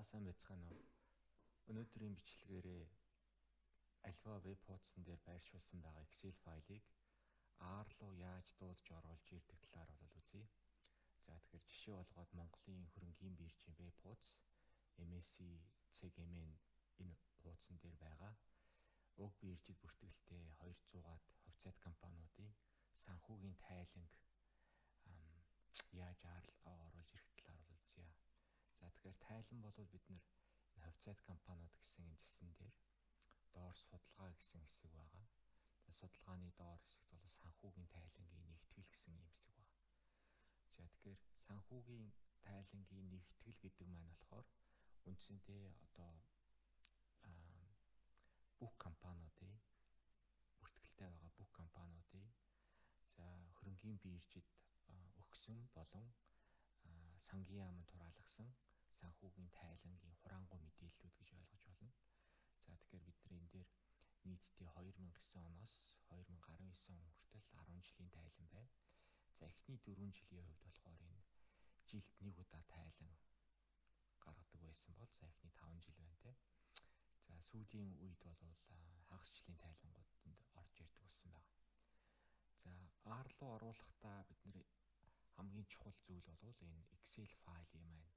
За сайн байцгаана уу. Өнөөдрийн бичлэгээрээ альва веб хуудсан дээр байршуулсан байгаа Excel файлыг R руу яаж дуудаж оруулж ирдэг талаар бол үзье. За тэгэхээр жишээ болгоод Монголын хөрөнгийн биржийн веб хуудас MSC CGMN энэ хуудсан дээр байгаа уг биржид бүртгэлтэй 200-аад хувьцаат компаниудын санхүүгийн тайланг яаж R оруулж ирэх талаар бол үзье. За тэгэхээр тайлан бол бид нэр энэ хувьцаат компаниуд гэсэн энэ зэсэн дээр доор судалгаа гэсэн хэсэг байгаа. За судалгааны доор хэсэгт бол санхүүгийн тайлангийн нэгтгэл гэсэн ийм хэсэг байгаа. За тэгэхээр санхүүгийн тайлангийн нэгтгэл гэдэг маань болохоор үндсэндээ одоо бүх компаниудын бүртгэлтэй байгаа бүх компаниудын за хөрөнгийн биржид өгсөн болон сангийн яамд хураалгасан санхүүгийн тайлангийн хураангуй мэдээллүүд гэж ойлгож байна. За тэгэхээр бид нар энэ дээр нийтдээ 2009 оноос 2019 он хүртэл 10 жилийн тайлан байна. За эхний 4 жилийн хувьд болохоор энэ жилд нэг удаа тайлан гаргадаг байсан бол за эхний 5 жил байна те. За сүүлийн үед бол хагас жилийн тайлангуудад орж ирдэг болсон байна. За R руу оруулахдаа бид нэр хамгийн чухал зүйл бол энэ Excel файлын маань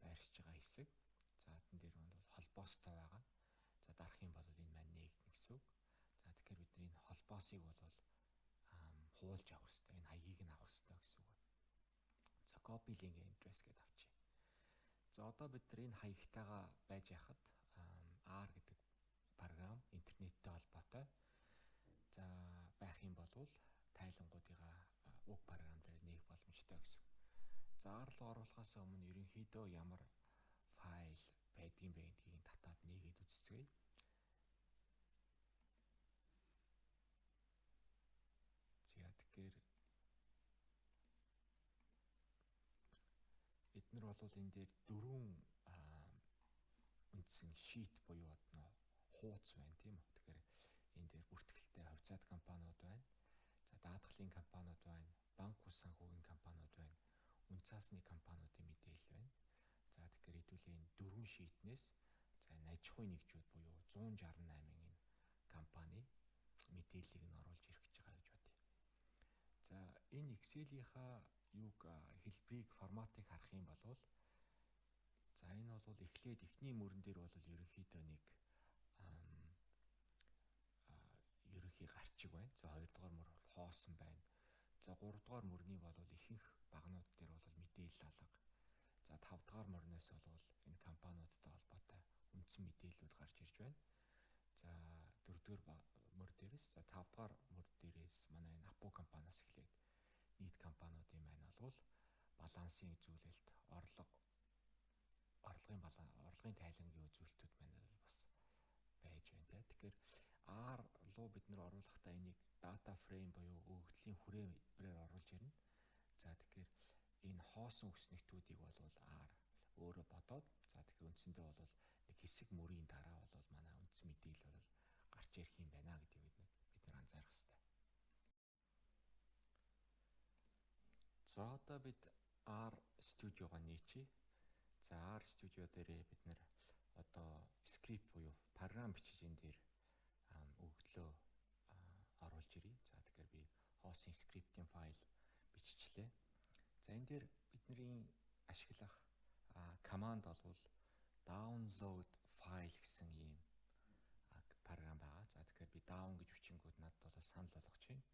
байршиж байгаа хэсэг. За тэн дээр бол холбоостой байгаа. За дарах юм бол энэ маань нээгдэнэ гэсэн үг. За тэгэхээр бид энэ холбоосыг бол хуулж авах хэрэгтэй. Энэ хаягийг нь авах хэрэгтэй гэсэн үг. За copy link address гэдээ авчи. За одоо бид нар энэ хаягтайгаа байж яхад R гэдэг програм интернеттэй холбоотой. За байх юм бол тайлангуудыгаа уг програм дээр нээх боломжтой гэсэн. За R руу оруулахаас өмнө ерөнхийдөө ямар файл байдгийн бэ гэдгийг татаад нээгээд үзцгээе. За тэгэхээр бид нар бол энэ дээр дөрвөн үндсэн sheet буюу одоо хууц байна тийм үү. Тэгэхээр энэ дээр бүртгэлтэй хувьцаат компаниуд байна. За даатгалын компаниуд байна, банк ус санхүүгийн компаниуд байна, үн цаасны компаниудын мэдээлэл байна. За тэгэхээр хэдүүлээ энэ дөрвөн шийтнээс за энэ аж ахуйн нэгжүүд буюу 168-ын энэ компани мэдээллийг нь оруулж ирэх гэж байгаа гэж бодъё. За энэ Excel-ийнхаа юуг хэлбэрийг форматыг харах юм бол за энэ бол эхлээд эхний мөрөн дээр бол ерөнхийдөө нэг ерөнхий гарчиг байна. За хоёрдугаар мөр бол хоосон байна. За гуравдугаар мөрний бол ихэнх багнууд дээр бол мэдээлэл алга. За тавдугаар мөрнөөс бол энэ компаниудтай холбоотой үндсэн мэдээллүүд гарч ирж байна. За дөрөвдүгээр мөр дээрээс за тавдугаар мөр дээрээс манай энэ Апо компаниас эхлээд нийт компаниудын маань бол балансын үзүүлэлт, орлогын баланс, орлогын тайлангийн үзүүлэлтүүд маань бас байж байна те. Тэгэхээр R руу бид нар оруулахдаа энийг data frame буюу өгөгдлийн хүрээлбэрээр оруулж ирнэ. За тэгэхээр энэ хоосон өснөгтүүдийг бол R өөрөө бодоод за тэгэхээр үндсэндээ бол нэг хэсэг мөрийн дараа бол манай үндсэн мэдээлэл бол гарч ирэх юм байна гэдгийг бид нар анзаарах хэрэгтэй. За одоо бид R Studio-го нээчихье. За R Studio дээрээ бид нар одоо скрипт буюу програм бичиж энэ дээр өгөгдлөө оруулж ирье. За тэгэхээр би хоосон скриптийн файл биччихлээ. За энэ дээр бидний ашиглах команд бол download file гэсэн ийм програм байгаа. За тэгэхээр би down гэж бичингүүд надад бол санал болгож байна.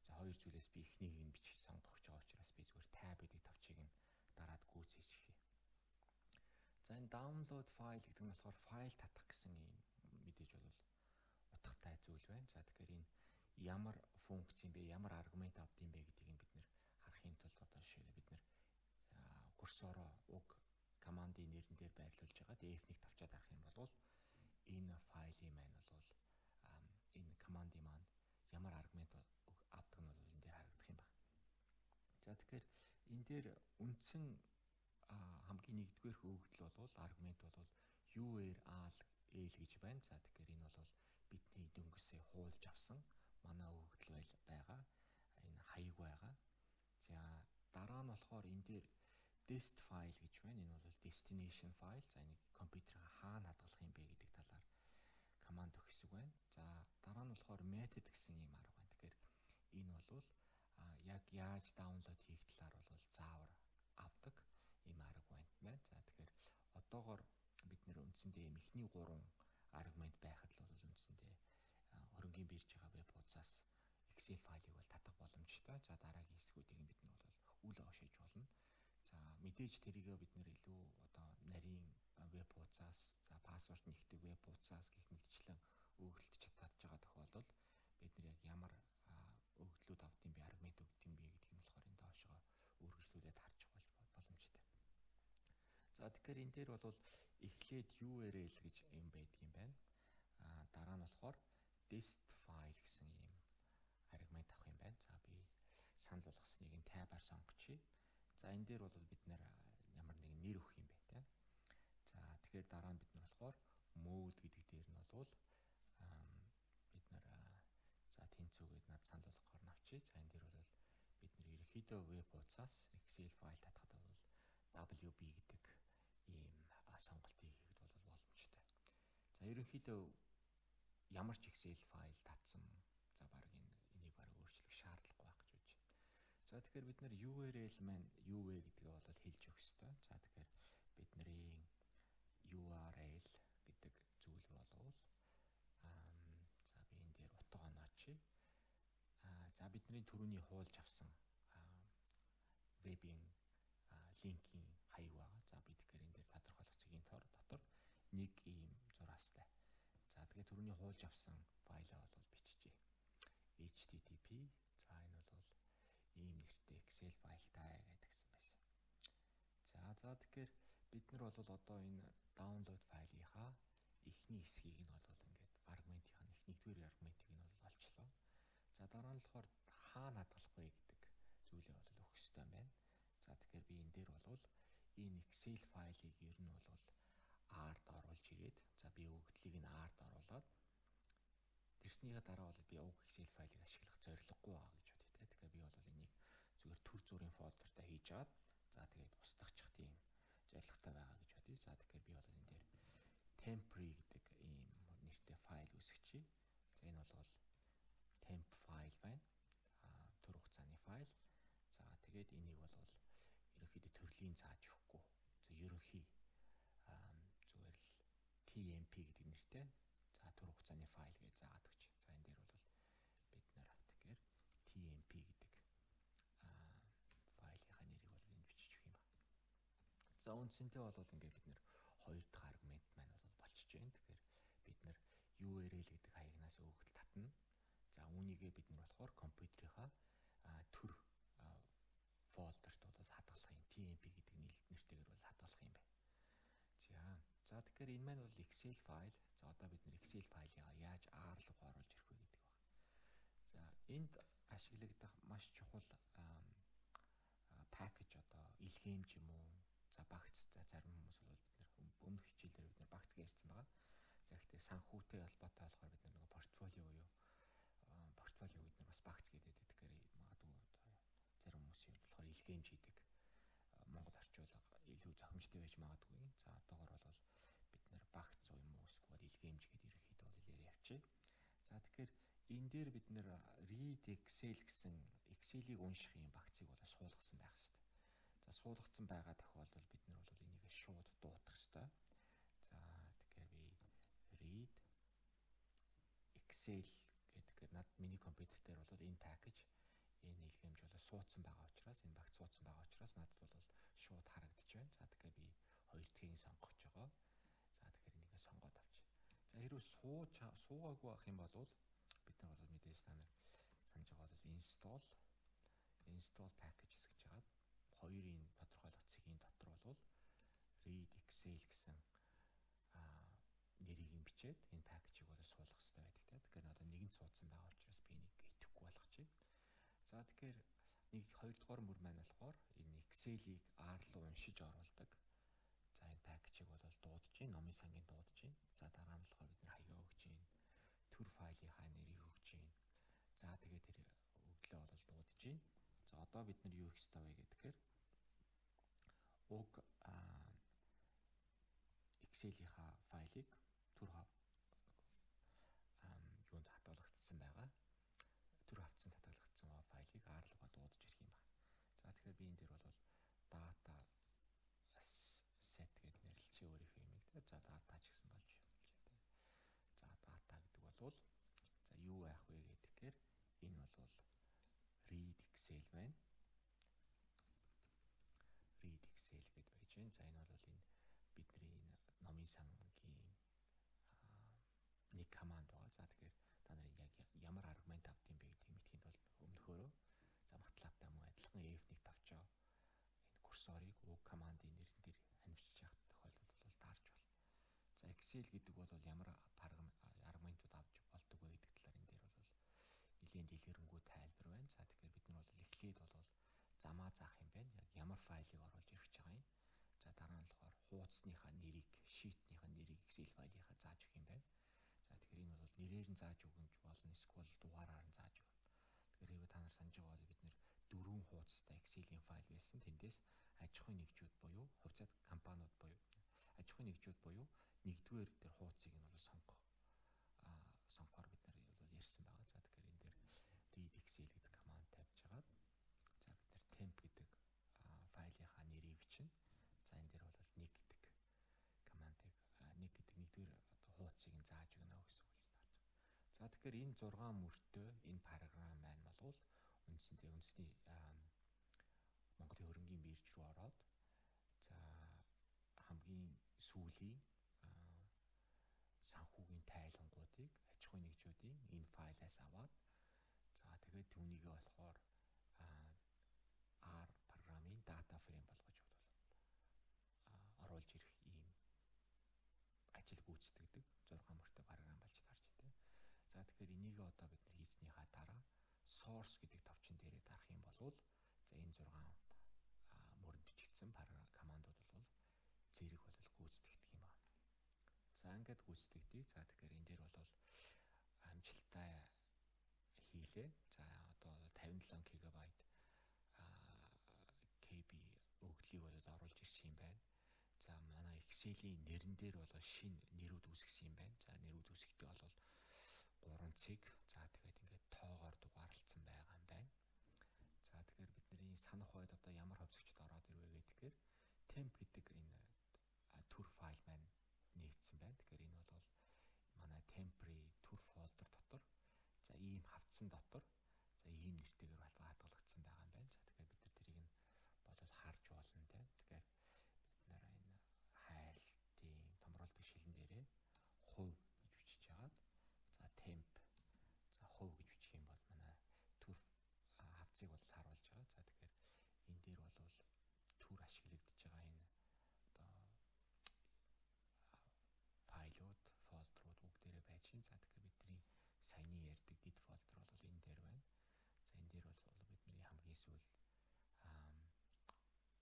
За хоёр зүйлээс би эхнийг нь бичиж сонгох гэж байгаа учраас би зүгээр tab гэдэг товчийг нь дараад гүйцээж өгье. За энэ download file гэдэг нь болохоор файл татах гэсэн ийм мэдээж бол утгатай зүйл байна. За тэгэхээр энэ ямар функц юм бэ, ямар аргумент авд юм бэ гэдгийг бид нэр харахын тулд одоо жишээлбэл бид нэр курсороо уг командын нэрэн дээр байрлуулж байгаа F1 тавчаад харах юм бол энэ файлын маань бол энэ командын маань ямар аргумент авдаг нь бол энэ дээр харагдах юм байна. За тэгэхээр энэ дээр үндсэн хамгийн нэгдүгээрх өгөгдөл бол аргумент бол URL гэж байна. За тэгэхээр энэ бол бидний дөнгөсөө хуулж авсан манай өгөгдөл байгаа. Энэ хаяг байгаа. За дараа нь болохоор энэ дээр Dest file гэж байна. Энэ бол destination file. За, энийг компьютерийн хаана хадгалах юм бэ гэдэг талаар команд өгөх хэсэг байна. За, дараа нь болохоор method гэсэн ийм арга байна. Тэгэхээр энэ бол яг яаж download хийх талаар бол заавар авдаг ийм арга байна. За, тэгэхээр одоогоор бид нэр үндсэндээ ийм эхний гурван аргумент байхад л бол үндсэндээ хөрөнгийн биржийн веб хуудасаас Excel файлыг бол татах боломжтой. За, дараагийн хэсгүүдийг бид нар бол үл ойшиж болно. За, мэдээж тэрийгээ бид нэр илүү одоо нарийн веб хуудасаас, за, password нэгдэг веб хуудасаас гэх мэтчлэн өгөгдөлт татж байгаа тохиолдолд бид нар яг ямар өгөгдлүүд авд юм бэ, аргумент өгд юм бэ гэдгийг нь болохоор энэ доошгоо үргэлжлүүлээд харж боломжтой. За, тэгэхээр энэ дээр бол эхлээд URL гэж юм байдаг юм байна. Дараа нь болохоор dest file гэсэн ийм аргумент авах юм байна. За, би санал болгосныг нь tab аар сонгочихъя. За, энэ дээр бол бид нэр ямар нэгэн нэр өгөх юм байна те. За, тэгэхээр дараа нь бид нар болохоор mode гэдэг дээр нь бол бид нар за тэнцүүгээд над санал болгохоор навчээ. За, энэ дээр бол бид нар ерөнхийдөө веб хуудасаас Excel файл татахад бол WB гэдэг ийм сонголтыг хийхэд бол боломжтой. За, ерөнхийдөө ямар ч Excel файл татсан, за, баг энэ энийг баг өөрчлөх шаардлагагүй байх гэж бодож байна. За, тэгэхээр бид нар URL маань юу вэ гэдгээ бол хэлж өгөх ёстой. За, тэгэхээр бидний URL гэдэг зүйл болвол за, би энэ дээр утга оноочъя. За, бидний түрүүний хуулж авсан вебийн линкийн хаяг байгаа. За, би тэгэхээр энэ дээр тодорхойлох цэгийн тор дотор нэг ийм зураастай. За, тэгээ түрүүний хуулж авсан файлаа бол биччихье. HTTP, за, энэ бол ийм нэртэй Excel файлтай гэдгсэн байсан. За, тэгэхээр бид нар бол одоо энэ download файлынхаа эхний хэсгийг нь бол ингээд аргументийн их нэгдүгээр аргументыг нь бол олчлоо. За, дараа нь болохоор хаана хадгалах вэ гэдэг зүйлээ бол өгөх ёстой юм байна. За, тэгэхээр би энэ дээр бол энэ Excel файлыг ер нь бол R-д оруулж ирээд, за, би өгөгдлийг нь R-д оруулаад тэрснийхээ дараа бол би уг Excel файлыг ашиглах зорилгогүй байгаа гэж бодъё те. Тэгэхээр би бол энийг зүгээр төр зүрийн folder той хийж аваад, за, тэгээд устгах тийм зорилготой байгаа гэж бодъё. За, тэгэхээр би бол энэ дээр temporary гэдэг ийм нэртэй файл үүсгэчихье. За, энэ бол temp файл байна. Төр хугацааны файл. За, тэгээд энийг бол ерөнхийдөө төрлийн зааж өгөхгүй. За, ерөнхий зүгээр л TMP гэдэг нэртэй, за, төр хугацааны файл гэж заагаад өгч. За, энэ дээр бол бид нэр тэгэхээр TMP гэдэг файлынхаа нэрийг бол энд бичиж өгөх юм ба. За, үндсэндээ бол ингээд бид нэр хоёр дахь аргумент маань бол болчихж байна. Тэгэхээр бид нэр URL гэдэг хаягнаас өгөгдөл татна. За, үүнийгээ бид нар болохоор компьютерийнхаа төр folder т бол хадгалах юм. TMP гэдэг нэртэйгээр бол хадгалах юм байна. За, тэгэхээр энэ маань бол Excel файл. За, одоо бид нэр Excel файлыг яаж R руу оруулж ирэх вэ гэдэг байна. За, энд ашиглагдах маш чухал package, одоо илгээмж юм уу? За, багц, за, зарим хүмүүс бол бид нэр өмнөх хичээлээр бид нэр багц гэж ярьсан байгаа. За, гэхдээ санхүүтэй холбоотой болохоор бид нар нөгөө портфолио буюу портфолио бид нар бас багц гэдэг. Тэгэхээр магадгүй одоо зарим хүмүүсийн болохоор илгээмж хийдэг Монгол орчуулга илүү зохимжтой байж магадгүй. За, одоогор бол бид нэр багц юм уу эсвэл илгээмж гэдэг ерөнхийдөө бол яриа явчих. За, тэгэхээр энэ дээр бид нэр read Excel гэсэн Excel-ийг унших юм багцыг бол суулгасан байх хэрэгтэй. За, суулгацсан байгаа тохиолдолд бид нар бол энийг шууд дуудах хэрэгтэй. За, тэгэхээр би read Excel гэдэг над миний компьютер дээр бол энэ package, энэ илгээмж бол суудсан байгаа учраас, энэ багц суудсан байгаа учраас надад бол шууд харагдаж байна. За, тэгэхээр би хоёр дахьыг сонгож байгаа. За, тэгэхээр энийг сонгоод авч. За, хэрвээ сууж суугаагүй байх юм бол бид нар бол мэдээж та нар санаж байгаа бол install packages гэж хагаад хоёрын тодорхойлох цэгийн дотор бол read Excel гэсэн нэрийг нь бичээд энэ package ийг бол суулгах хэрэгтэй байдаг те. Тэгэхээр одоо нэгэн суудсан байгаа учраас би энийг идэхгүй болгочих. За, тэгэхээр нэг хоёрдугаар мөр маань болохоор энэ Excel-ийг R руу уншиж оруулдаг. За, энэ package ийг бол дуудаж чинь, номын сангийн дуудаж чинь. За, дараа нь болохоор бид нар хаягаа өгч чинь, төр файлынхаа нэрийг өгч чинь. За, тэгээд тэр өгдлөө бол дуудаж чинь. За, одоо бид нар юу хийх ёстой вэ гэхээр Excel-ийнхаа файлыг төр юунд хадгалагдсан байгаа. Төр хавтсанд хадгалагдсан файлыг R руугаа дуудаж ирэх юм байна. За, тэгэхээр би энэ дээр бол data set гэдээ нэрлэлчихээ өөрийнхөө юмыг, те. За, data ч гэсэн болж байна, те. За, data гэдэг бол за юу байх вэ гэхээр энэ бол read Excel байна. Read Excel гэдээ байж байна. За, энэ бол энэ бидний энэ номын сангийн нэг команд байгаа. За, тэгэхээр та нарын яг ямар аргумент авдаг юм бэ гэдгийг мэдэхийн тулд өмнөхөөрөө за MATLAB-тай мөн адилхан F1 товчоо энэ курсорыг уг командын нэрэн дээр анивчиж явах тохиолдолд бол таарч байна. За, Excel гэдэг бол ямар аргументууд авч болдог вэ гэдэг талаар энэ дээр бол нэлээн дэлгэрэнгүй тайлбар байна. За, тэгэхээр бид нар бол эхлээд бол замаа заах юм байна. Яг ямар файлыг оруулж ирэх гэж байгаа юм. За, дараа нь болохоор хуудасныхаа нэрийг, sheet-ийнхаа нэрийг Excel файлынхаа зааж өгөх юм байна. За, тэгэхээр энэ бол нэрээр нь зааж өгөх болно, эсвэл дугаараар нь зааж өгнө. Тэгэхээр хэрвээ та нар санаж байгаа бол бид нар дөрвөн хуудастай Excel-ийн файл байсан. Тэндээс аж ахуйн нэгжүүд буюу хувьцаат компаниуд буюу аж ахуйн нэгжүүд буюу нэгдүгээр дээр хуудсыг нь бол сонгохоор бид нар бол ярьсан байгаа. За, тэгэхээр энэ дээр read Excel гэдэг команд тавьж хагаад, за, бид нар temp гэдэг файлынхаа нэрийг бичнэ. За, энэ дээр бол 1 гэдэг командыг, 1 гэдэг нэгдүгээр одоо хуудсыг нь зааж өгнө гэсэн үг юм байна. За, тэгэхээр энэ 6 мөртөө энэ програм маань бол үндсэндээ үндэсний Монголын хөрөнгийн бирж рүү ороод, за, хамгийн сүүлийн санхүүгийн тайлангуудыг аж ахуйн нэгжүүдийн энэ файлаас аваад, за, тэгээд түүнийгээ болохоор R програмын data frame болгож оруулж ирэх ийм ажил гүйцэтгэдэг 6 мөртэй програм болж таарч байна. За, тэгэхээр энийг одоо бид нар хийснийхаа дараа source гэдэг товчон дээрээ дарах юм бол, за, энэ 6 мөрөнд бичигдсэн командууд бол зэрэг бол гүйцэтгэдэг юм байна. За, ингээд гүйцэтгэдэг. За, тэгэхээр энэ дээр бол амжилттай хийлээ. За, одоо 57 ГБ KB өгөгдлийг бол оруулж ирсэн юм байна. За, манай Excel-ийн нэрэн дээр бол шинэ нэрүүд үүсгэсэн юм байна. За, нэрүүд үүсгэхдээ бол 3 цэг. За, тэгээд ингээд тоогоор дугаарлалцсан байгаа юм байна. За, тэгэхээр бидний санах байд одоо ямар хувьсагчд ороод ирвэ гэхээр temp гэдэг энэ төр файл маань нээгдсэн байна. Тэгэхээр энэ бол манай temporary төр folder дотор, за, ийм хавтсан дотор, за, ийм нэртэйгээр хадгалагдсан байгаа юм байна. За, тэгэхээр бид нар тэрийг нь бол харж болно, те. Тэгэхээр бид нар энэ хайлтын томруулдаг шилэн дээрээ хувь гэж бичиж хагаад, за, temp, за, хувь гэж бичих юм бол манай төр хавцыг бол харуулж байгаа. За, тэгэхээр энэ дээр бол төр ашиглагдаж байгаа энэ одоо файлууд, folder ууд бүгдээрээ байж байна. За, тэгэхээр бидний саяны ярьдаг git folder бол энэ дээр байна. За, энэ дээр бол бидний хамгийн сүүл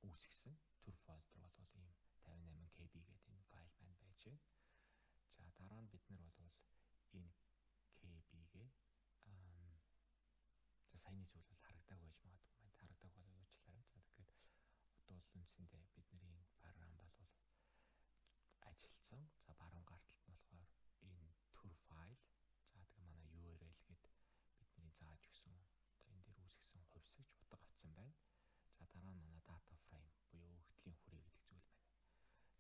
үүсгэсэн төр folder бол ийм 58 KB гэдэг энэ файл маань байж байна. За, дараа нь бид нар бол энэ KB-гээ, за, саяны зүйл бол харагдаагүй байж магадгүй маань, харагдаагүй бол уучлаарай. За, тэгэхээр одоо бол үндсэндээ бидний програм бол ажилласан. За, баруун гар талд нь болохоор энэ төр файл. За, тэгээ манай URL гээд бидний зааж өгсөн одоо энэ дээр үүсгэсэн хувьсагч утга авсан байна. За, дараа нь манай data frame буюу өгөгдлийн хүрээ гэдэг зүйл байна.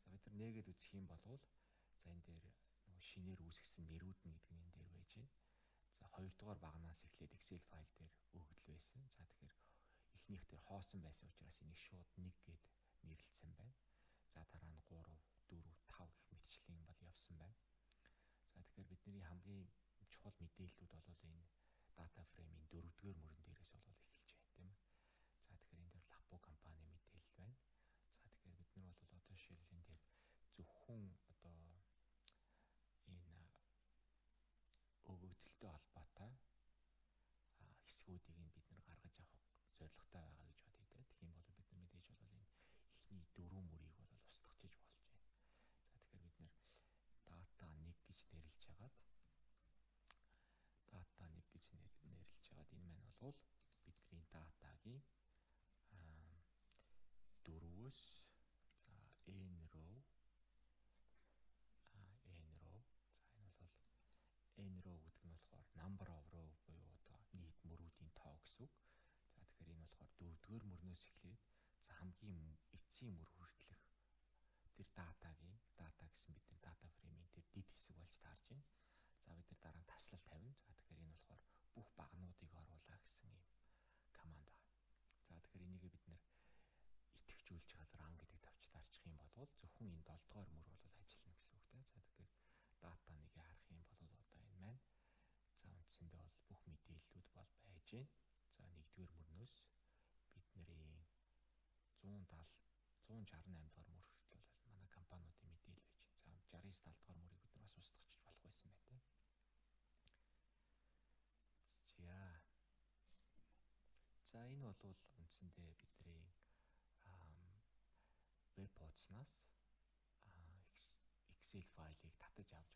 За, бид нар нээгээд үзэх юм бол, за, энэ дээр нөгөө шинээр үүсгэсэн нэрүүд нь гэдэг нь энэ дээр байж байна. За, хоёрдугаар баганаас эхлээд Excel файл дээр өгөгдөл байсан. За, тэгэхээр эхнийх дээр хоосон байсан учраас энийг шууд 1 гээд нэрлэлсэн байна. За, дараа нь 3, 4, 5 гэх мэтчлийн бол явсан байна. За, тэгэхээр бидний хамгийн чухал мэдээллүүд бол энэ data frame-ийн дөрөвдүгээр мөрөн дээрээс бол эхэлж байна, тийм ээ. За, тэгэхээр энэ дээр Лапо компани мэдээлэл байна. За, тэгэхээр бид нар бол одоо жишээлбэл энэ дээр зөвхөн одоо энэ өгөгдөлтэй холбоотой хэсгүүдийг нь бид нар гаргаж авах зорилготой байгаа гэж бодъё те. Тэгэх юм бол бид нар мэдээж бол энэ эхний дөрвөн мөрийг бол устгachиж болж байна. За, тэгэхээр бид нар data 1 гэж нэрлэж хагаад, data 1 гэж нэрлэж хагаад энэ маань бол бидний мөрнөөс эхлээд за хамгийн эцсийн мөр хүртэлх тэр датагийн, дата гэсэн бидний data frame ийн тэр дэд хэсэг болж таарж байна. За, бид нар дараа нь таслал тавина. За, тэгэхээр энэ болохоор бүх багануудыг оруулаа гэсэн ийм команд байна. За, тэгэхээр энийгээ бид нар идэвхжүүлж чад run гэдэг товч дарчих юм бол зөвхөн энэ 7 дугаар мөр бол ажиллана гэсэн үг те. За, тэгэхээр дата нэгээ харах юм бол одоо энэ маань за үндсэндээ бол бүх мэдээллүүд бол байж байна. За, нэгдүгээр мөрнөөс бидний 170 168 дугаар мөр хүртэл бол манай компаниудын мэдээлэл байж байна. За, 69 70 дугаар мөрийг бид нар бас устгах болох байсан байна те. За. За, энэ бол үндсэндээ бидний веб хуудаснаас Excel файлыг татаж авч